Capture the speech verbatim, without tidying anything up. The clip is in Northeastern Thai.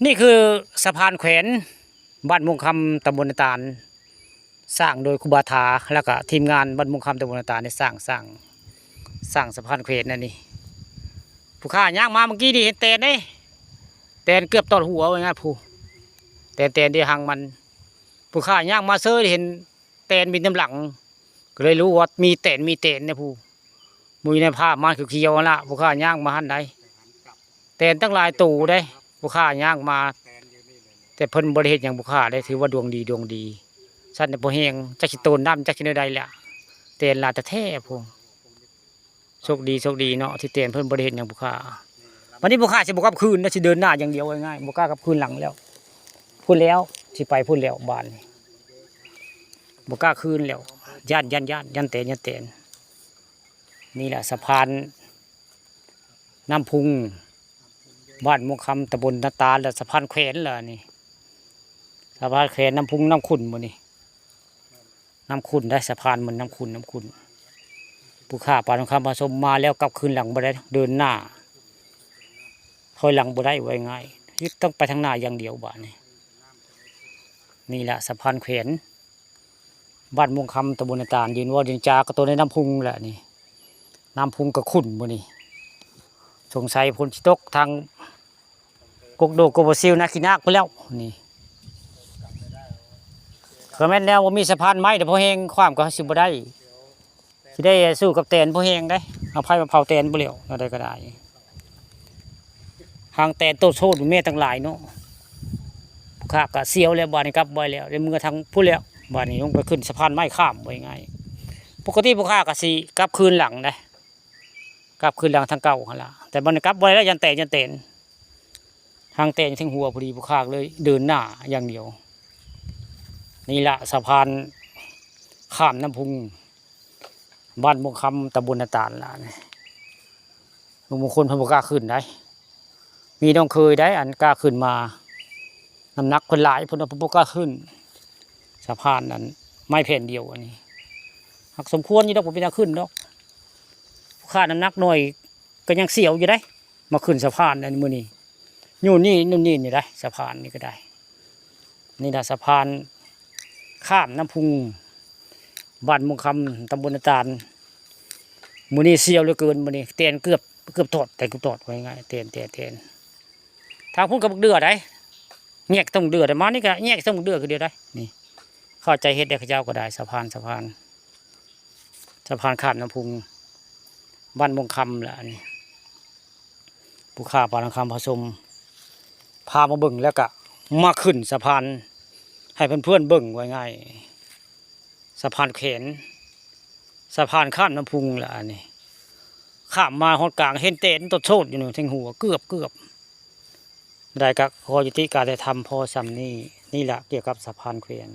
นี่คือสะพานแขวนบ้านม่วงคำ ตำบลนาตาล สร้างโดยครูบาถา แล้วก็ทีมงานบ้านม่วงคำ ตำบลนาตาล ได้สร้าง สร้าง สร้างสะพานแขวนนั่นนี่ ผู้ข้าย่างมาเมื่อกี้นี่เห็นแตนเด้ แตนเกือบตอดหัวว่าง่ายผู้ แตน แตนเดียวหางมัน ผู้ข้าย่างมาเซยเห็นแตนบินนำหลัง ก็เลยรู้ว่ามีแตน มีแตนเนี่ยผู้ มุ้ยในภาพมันคือเขียวนั่นละ ผู้ข้าย่างมาหันได้ แตนตั้งหลายตัวเด้ ผู้ข้าย่างมา แต่เพิ่นบ่ได้เฮ็ดหยังผู้ข้าได้ ถือว่าดวงดี ดวงดี สัตว์เนี่ยบ่แฮง จักสิโตนดำ จักสิแนวใดแหละ แตนหลายแท้ๆ ผู้ โชคดี โชคดีเนาะ ที่แตนเพิ่นบ่ได้เฮ็ดหยังผู้ข้า บัดนี้ผู้ข้าสิบ่กลับคืนนะ สิเดินหน้าอย่างเดียว ว่าง่าย บ่กล้ากลับคืนหลังแล้ว พู้นแล้ว สิไปพู้นแล้ว บาดนี้ บ่กล้าคืนแล้ว ย้าน ย้าน ย้าน ย้านแตน ย้านแตน นี่แหละสะพานน้ำพุง บ้านม่วงคำ ตำบลนาตาล และสะพานแขวนล่ะนี่ สะพานแขวนน้ำพุง น้ำขุ่นหมู่นี่ น้ำขุ่นได้ สะพานมันน้ำขุ่น น้ำขุ่น ผู้ข้าปานคำผสมมาแล้วกลับคืนหลังบ่ได้ เดินหน้า ถอยหลังบ่ได้ ว่าง่าย ต้องไปทางหน้าอย่างเดียวบาดนี้ นี่แหละสะพานแขวน บ้านม่วงคำ ตำบลนาตาล ยืนเว้ายืนจากัตัวในน้ำพุงแหละนี่ น้ำพุงก็ขุ่นหมู่นี่ สงสัยฝนสิตกทางกกโดกกกบซิวนาขี้นาคไปแล้วนี่ ก็แม่นแล้วว่ามีสะพานไม้ แต่พอแฮงความก็สิบ่ได้ สิได้สู้กับแตนพอแฮงได้ เอาไผมาเผาแตนบ่แล้ว แนวใดก็ได้ หางแตนโตโซดแม่ตั้งหลายเนาะ ข้าก็เสียวแล้ว บาดนี้กลับบ่แล้ว ได้เมือทางพู้นแล้ว บาดนี้ลงไปขึ้นสะพานไม้ข้าม ว่าง่าย ปกติผู้ข้าก็สิกลับคืนหลังได้ กลับคืนหลังทางเก่าหั่นล่ะ แต่บาดนี้กลับบ่ได้แล้ว ย้านแตน ย้านแตน หางแตนอยู่เทิงหัวพอดี ผู้ข้าก็เลยเดินหน้าอย่างเดียว นี่ละสะพานข้ามน้ำพุง บ้านม่วงคำ ตำบลนาตาลล่ะนี่ ลุงมงคลเพิ่นบ่กล้าขึ้นได้ มีน้องเขยได้ อันกล้าขึ้นมา น้ำหนักเพิ่นหลาย เพิ่นว่าเพิ่นบ่กล้าขึ้น สะพานนั้นไม้แผ่นเดียวอันนี้ หากสมควรอยู่ดอก บ่เป็นตาขึ้นดอก ผู้ข้าน้ำหนักน้อยก็ยังเสียวอยู่ได้ มาขึ้นสะพานอันมื้อนี้ อยู่นี่ นู่นนี่นี่ได้ สะพานนี่ก็ได้ นี่นะสะพานข้ามน้ำพุง บ้านม่วงคำ ตำบลนาตาล มื้อนี้เสียวเหลือเกิน มื้อนี้แตนเกือบ เกือบตอด แตนเกือบตอด ว่าง่ายๆ แตน แตน แตน ทางพุ้นก็บักเดื่อได้ แยกต้องเดื่อได้ มานี่ก็แยกต้องเดื่อคือเดียวได้ นี่ เข้าใจเฮ็ดได้ เขาเจ้าก็ได้ สะพาน สะพาน สะพานข้ามน้ำพุง บ้านม่วงคำแหละอันนี้ ผู้ข้าปานคำผสม พามาเบิ่งแล้วก็มาขึ้นสะพาน ให้เพื่อนๆเบิ่ง ว่าง่าย สะพานแขวน สะพานข้ามน้ำพุงแหละอันนี้ ข้ามมาฮอดกลางเห็นแตนโตโซดอยู่นี่เทิงหัว เกือบ เกือบ ได้ก็ขอยุติการถ่ายทำพอส่ำนี้ นี่แหละเกี่ยวกับสะพานแขวน